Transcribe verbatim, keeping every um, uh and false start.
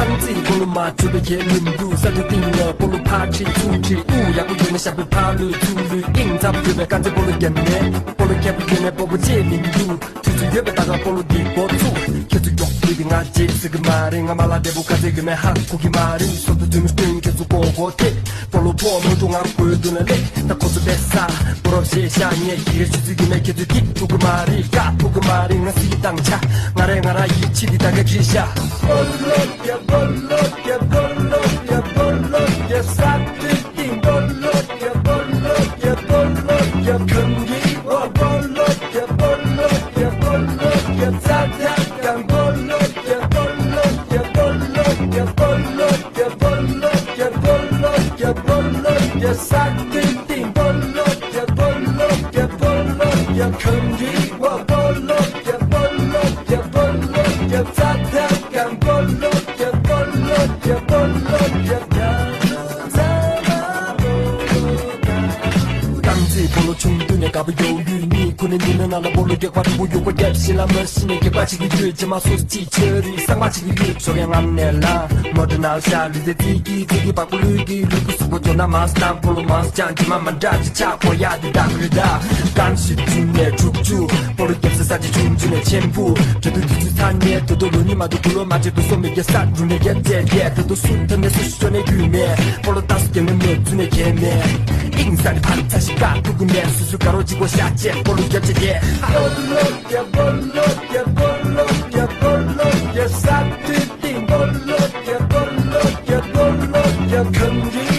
རྐང་རྩེད་སྤོ་ལོ་མ་བྱོས་པའི་ཁྱད་མི་འདུག་ས་མཐོའི་སྟེང་ལ་སྤོ་ལོ་ཕར་ཁྲིད་ཚུར་ཁྲིད། དབུགས་ཡག་པོ་ཡོད་ན་ཞབས་པད་ཕར་ལུས་ཚུར་ལུས། དབྱིངས་འཚབ་ཡོད་པའི་རྐང་རྩེད་སྤོ་ལོ་རྒྱབ་ནས། སྤོ་ལོ་མཁས་པོ་ཡོད་ན་སྤོ་བོ་བྱེད་མི་འདུག་དུས་ཚོད་ཡོད་པའི་ད་ག་སྤོ་ལོ་འདི་འགོ་ཚུགས། ཁྱེད་ཚོ་མགྱོགས་བྱས་ཏེ་ང་རྗེས་ཟེར་གི་མ་རེད། ང་མ་ལག་བདེ་པོ་ག་ཚོད་ཡོད་མེད་ཧ་གོ་གི་མ་རེད། སོ་ཐོ་དུས་མི་སྟོན་ཁྱེད་ཚོ་མགོ་སྐོར་ཐེབས། སྤོ་ལོ་ཕོག་མི་འདུག་ང་དགོས་འདུག་ན་ལེགས། ད་ཁོ་ཚོ་བས་ས་སྤོ་རོགས་ཞེས་བཞག་ངས་ཡི་གེ་ཆུ་ཚོད་ཡོད་མེད་ཁྱེད་ཚོས་ཐིག་ཐུག་གི་མ་རེད། བཀག་ཐུག་གི་མ་རེད། ང་སྲིད་ཀྱི་བཏང་ཆ་ང་རེད། ང་རང་ཡིད་ཆེས་འདི་ད་ག་བྲིས་ཤག་སྤོ་ལོ་རྒྱབ། སྤོ་ལོ་རྒྱབ། སྤོ་ལོ་རྒྱབ། སྤོ་ལོ་རྒྱབ། ས་སྟེང་སྟེང་སྤོ་ལོ་རྒྱབ། སྤོ་ལོ་རྒྱབ། སྤོ་ལོ་རྒྱབ། གངས་རིའི་འོག་སྤོ་ལོ་རྒྱབ། སྤོ་ལོ་རྒྱབ། སྤོ་ལོ་རྒྱབ། རྩྭ་ཐང་སྒང་སྤོ་ལོ་རྒྱབ། སྤོ་ལོ་རྒྱབ། སྤོ་ལོ་རྒྱབ། སྤོ་ལོ་རྒྱབ། སྤོ་ལོ་རྒྱབ། སྤོ་ལོ་རྒྱབ། ས་སྟེང་སྟེང་སྤོ་ལོ་རྒྱབ། སྤོ་ལོ་རྒྱབ། སྤོ་ལོ་རྒྱབ། གངས་རིའི་འོག་སྤོ་ལོ་རྒྱབ། སྤོ་ལོ་རྒྱབ། སྤོ་ལོ་རྒྱབ། རྩྭ་ཐང་སྒང་སྤོ་ལོ་རྒྱབ། སྤོ་ལོ་རྒྱབ། སྤོ་ལོ་རྒྱབ། རྐང་རྩེད་སྤོ་ལོ་ཆུང་དུས་ནས་དགའ་པོ་ཡོད། ཡུལ་གཉིས་ཁུལ་ནས་འདི་ནས་ནང་ལ་སྤོ་ལོ་རྒྱག་པ་དྲུག་པོ་ཡོད་པ་རྒྱབ་ཤིང་ལ་མ་ཤི་ནས་རྒྱག་པ་ཅིག་གི་ཡོད། ཇེ་མ་སོ་སི་ཅིག་ཆེ་རིགས་གསང་བ་ཅིག་གི་ཡོད། ཞོགས་ཀས་ངམ་ནས་ལ་མོ་ཊ་ནང་ཤ་ལུས་རྩལ་རྩེད་ཀྱི་རྩེད་ཀྱི་བག་པོ་ལུས་ཀྱི་ལུས་པོ་གཟུགས་པོ་ཇོ་ན་མ་སི་དང་སྤོ་ལོ་མ་སི་ཅང་ཇེ་མ་མ་འདྲ་ཅི་ཆགས་པོ་ཡ་འདི་དག་རི་དག་རྐང་བཞི་བཅུ་ནས་དྲུག་ཅུ། སྤོ་ལོ་རྒྱབ་ས་ས་ཆ་ཆུང་ཆུང་ནས་ཆེན་པོ། གྲོས་བསྡུར་དུས་ཚོད་ཚར་ནས་ད་དུང་ལོ་གཉིས་མ་གཏོགས་དགུ་ལོ་མ་བྱས་དུ་སོ་མི་རྒྱ་ས་འགྲུལ་ནས་རྒྱ་བྱས་རྒྱས། ད་དུང་སུ་ཐ་ནས་སུ་ཞིག་ཤོར་ནས་རྒྱུས་མེད། སྤོ་ལོ་ལྟ་སུ་རྒྱ་ངན་མེད་ཚུལ་ནས་གལ་མེད། ཨིང་ས་ནི་ཕ་རི་ཚ་ཞིག་བཀག་ཐུག་གི་མེད། སུ་སུ་དགའ་རོགས་གཅིག་པོ་ཤ་བཅད་སྤོ་ལོ་རྒྱབ་བྱས་རྒྱས། སྤོ་ལོ་རྒྱབ། སྤོ་ལོ་རྒྱབ། སྤོ་ལོ་རྒྱབ། སྤོ་ལོ་རྒྱབ། ས་མཐོའི་སྟེང་སྤོ་ལོ་རྒྱབ། སྤོ་ལོ་རྒྱབ། སྤོ་ལོ་རྒྱབ། གངས་རི།